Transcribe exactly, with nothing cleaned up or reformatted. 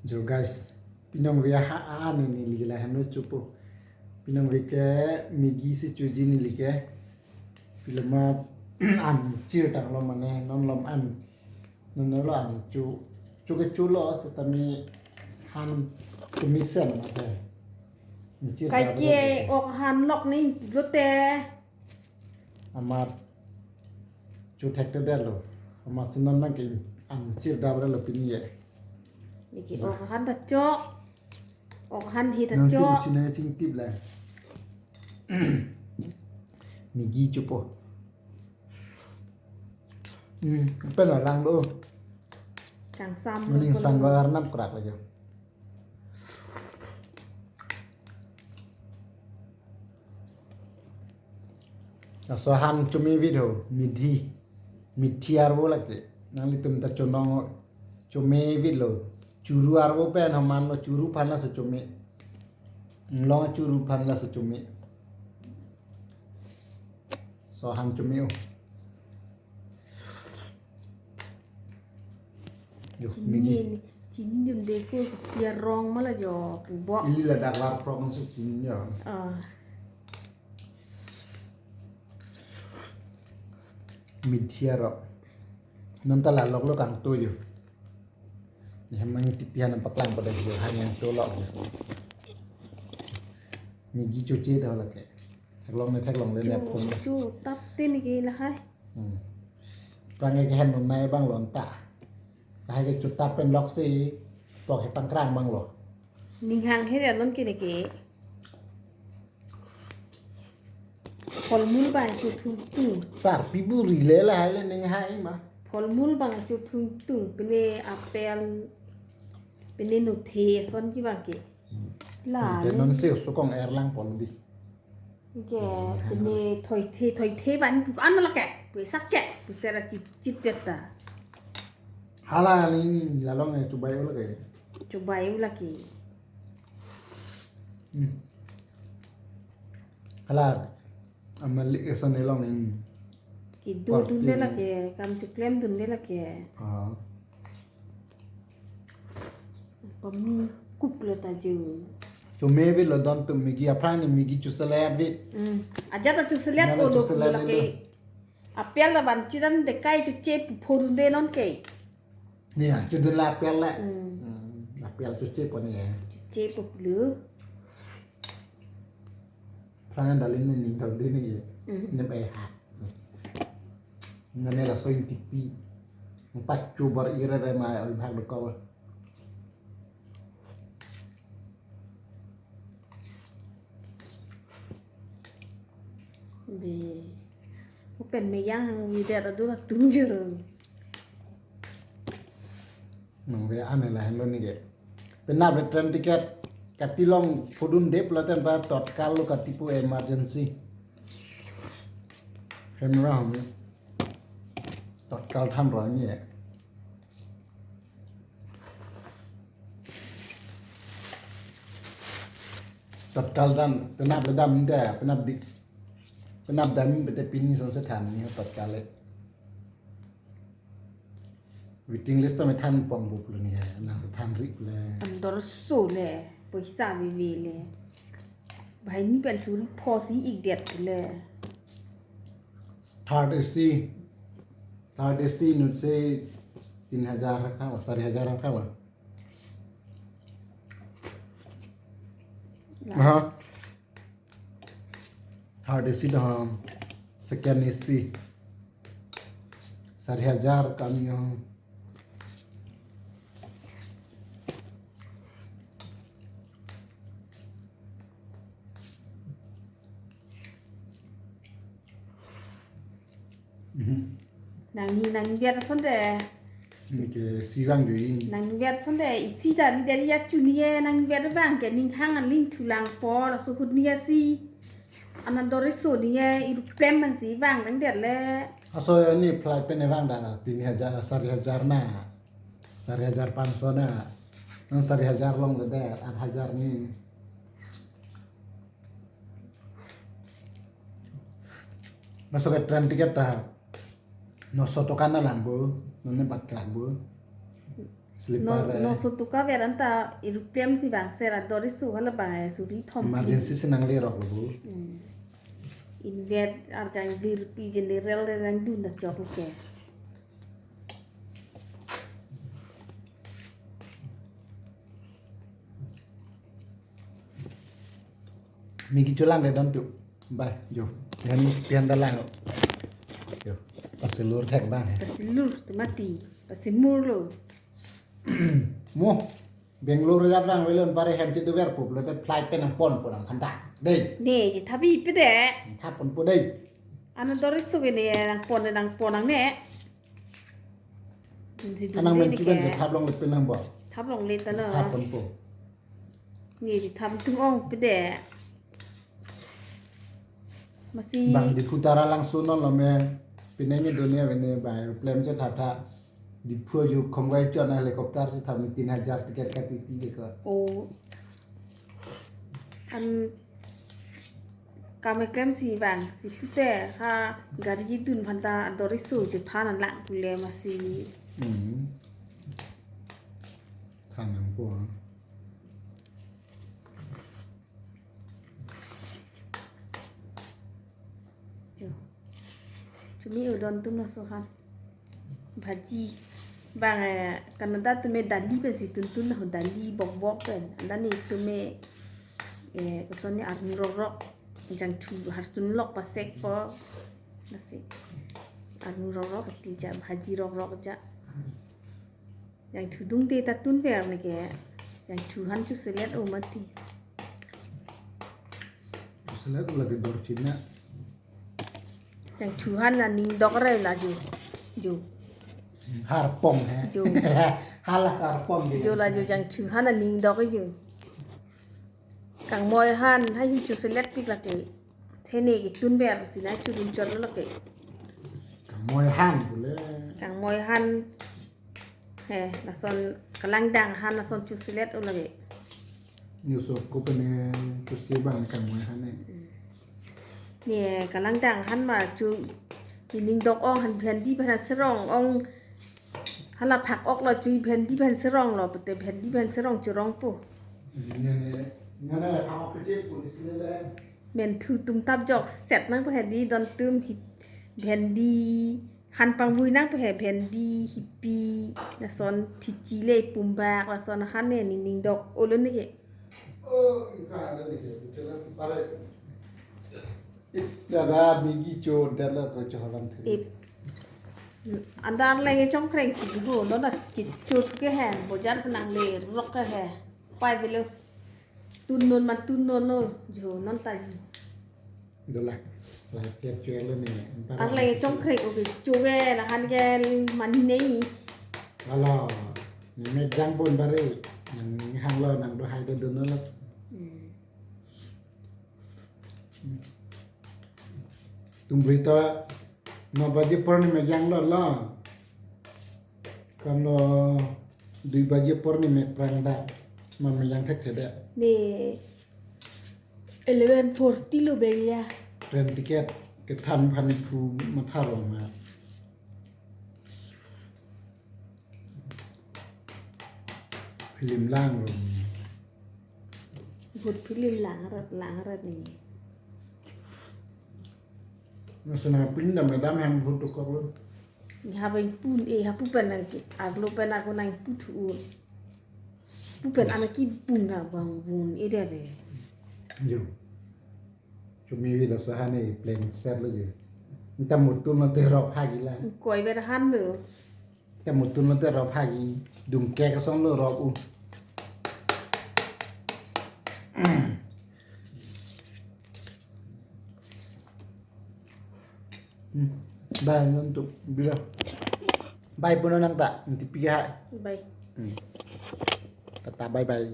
Jo guys, pinong via ha a ne neli ke lahenlo chupo. Pinong via ke Maggi si chuji neli ke. Pilo ma an chir tanglo mane non lom an. Non lo an chu chu ke chulo setame han kemesen ate. Chir ta Kaike ok han lok ni lote. Amat chu thekte detlo. Amat si non nangke an chir dabre lo pini ye. Niki ok han ta cho. Ok han hi ta Nang si cho. China chingtip la. Maggi chupo. Hmm, pen lang do. Kangsam Mani lo sang polo. Lo arnam krak lagi. Laso han chomevit ho, mithi. Mithi arvo lake. Nanglitum ta chonong chomevitlo. Churu arvo pen hamanlo, churu aphan laso chome. Long churu aphan laso chome. So han chome o. Yo, Maggi. Chini, chini dun de ko pia rong mala jo pu bo. Ili ladak var prok nang si chini ya. Ah. Mithi arvo. Non ta la lok lo kangto yo. Ni hemang tipian paklang pada yo hanyang to lok yo. Maggi chuche dah lake. Theklong ne theklong le ne Chu, phone. Chu tap tin ke lahai. Hmm. Prang ke hen nai bang lon ta. Lahai ke chu tap pen lok si pok he pangkrang bang lo. Ning hang he dia non ke ne ke. Pholmul bang chu thung tung. Sarpi buri le lahai le ning hai ma. Pholmul bang chu thung tung. Pine apple. Pine nuthe son ki bang ke. La Ke ne. Non se sukong erlang pon di. Ke pine thoithe, thoithe ban pu an la ke. Pu sak ke. Pu sera chip chip ta. Hala ni lalong e chubai ula ke. Chubai ula ke. Hmm. Hala amalik esan elong ni. Kido Kor dun de tin. La ke, kam chuklem dun de la ke. Ah. Pami kup le ta ju. Chomevitlo don tu Maggi aphrang ni Maggi chuselet vit. Hmm. Aja ta chuselet Nala ko lo chuselet kulo la le ke. Lo. Apel la ban chidan de kai chuche pu pho dun de non ke. Ni ya, chudun la apel la. Hmm. Hmm, apel chuche po ni ya. Chuche po pulu. Phrang dalim ni ning dal de ni ye. Hmm. Nem eh ha. Ngane laso ingtipi. Empat chubor ira re ma oi bhag do ko. Be. Upen me yang video adu la tung jero. Nang ve ane lahenlo ni ke. Penap le train ticket katilong pudun dep laten ba Tatkal lo katipu emergency. Hem ra hum. Tatkal than ro ni. Tatkal dan penap le dam de, penap dik. Penap dam bete pini son se than ni Tatkal le. Waiting list ta me than pong bup lo ni ya, nang se than ri le. Andor so le, poisa vivi le. Bhai ni pen suri phosi ik det le. Third A C, third A C nut se tin hajar kha, sari hajar kha. Aha. Third A C dah, second A C. Sari hajar kami ha. Mhm. Nangning nangning biar sonde. Ke si vang jui. Nangning biar sonde isi dari dari ya chuni ye nangning biar vang ke ning hang aling thulang por so khut ni ya si. Anan dori so ni ye iru pem man si vang dang der le. Aso ni flight pen vang da tin hajar, sari hajar na. Sari hajar panso na. Nang sari hajar long le der, at hajar ni. Masuk ke train ticket ta. Noso toka na lang bo, nonne bat krak bo. Slipper, no, eh. No sotuka ver anta eruplem si bang ser ador isu hala bang, eh, suri thom. Emergency si nanglerok lo bu. Hmm. Inver arjang virpi general le nangdun ta chok ke. Migi cholang de don tu. Bai, jo. Pihan, pihan dalang. Jo. Pasilur thek bang, eh. Pasilur, tu mati. Pasimur lo. Mo. Bangalore ya rang velon pare hem chidu ver pup lo de flight pen nangpon pon nang khanda. Dei. Ne, ji thabi pe de. Thap ponpo dei. Ano doris so ne nangpon nangpon nangne. Anang men chuben je thap longle pen nang bo. Thap longle ta no. Thap ponpo. Ni di thap tum ong pe de. Masi. Bang Diphu ta ra langsun non lo me. Pineng ni dunia vene bang aeroplane je thap thap. Diphu ju khom gai chon helicopter si thap ni tin hajar ticket kati ti de ko. Oh. An kam eklem si bang si pise ha gari dun phanta ador isu je than an lang pule masi. Hmm. Than nangpo. Jo. Chumi udon tum laso han. Bhaji. Bang, eh, Canada tume dali pen si tuntun na ho dali bok bok pen. Anda ni tume, eh, koson ni arni rok rok. Jangthu harsun lok pasek po. Nasi. Arni rok rok ti ja bhaji rok rok ja. Jangthu dungde ta tun ver ne ke. Jangthu han chu selet o mati. Selet o lagi dor China. Jangthu han aning dok re la jo. Jo. Harpong he. Jo. Hala harpong de. Jo la jo jangthu han aning dok jo. Kangmoi han hai hu chu selet pik lake. Thene ke tun ver si na chu dun chot lake. Kangmoi han pule. Kangmoi han. He, lason kalangdang han lason chu selet o lake. News of ko pene chu si bang kangmoi han ne. Ne kalangdang han ma chu ining dok ong han bhendi bhan serong ong hala phak ok lo chu bhendi bhan serong lo pute bhendi bhan serong chu rong po. Ne ne ne ne phak ok ke police le le. Menthu tum tap jok set nang po hedi don tum hi bhendi han pangvui nang po he bhendi hipi lason thichi le pumbak lason han ne ning ning dok olo ne ke. Oh, ingka ada ni ke, bicara pare. Dada bigi cho dala ko chohalam thri. Ip. Andar lagi chongkreng ki ho lo na ki cho thu ke he bojar penang le rok ke he. Pai velo. Tun non man tun non lo jo non ta. Dola. La tiap cho lo ni. Ar lagi chongkreng oke cho ke la han ke mani nei. Alo. Ni me jang bon bare. Nang hang lo nang do hai do do no lo. Hmm. Tum berita ma baje por ni mejang lo lo. Kam lo dui baje por ni me prang da. Ma mejang thek theda. Ni eleven forty lo bang ya. Train ticket kethan phan ni phu matha rong ma. Film lang lo. Bhut film lang rat lang rat ni. Nasana pin da madam hang bhut dokok lo. Ni ha bang pun e ha pu pen nang ki aglo pen aku nang pu thu. Pu pen ana ki pun na bang bun e de re. Jo. Chumi vi laso han e plan set lo jo. Nta mutun lo te rop hagi la. Koi ber han lo. Te mutun lo te rop hagi dum ke kason lo rop u. Hmm. Bye non tu bila. Bye puno nang ta. Nanti piga. Bye. Hmm. Tata bye bye.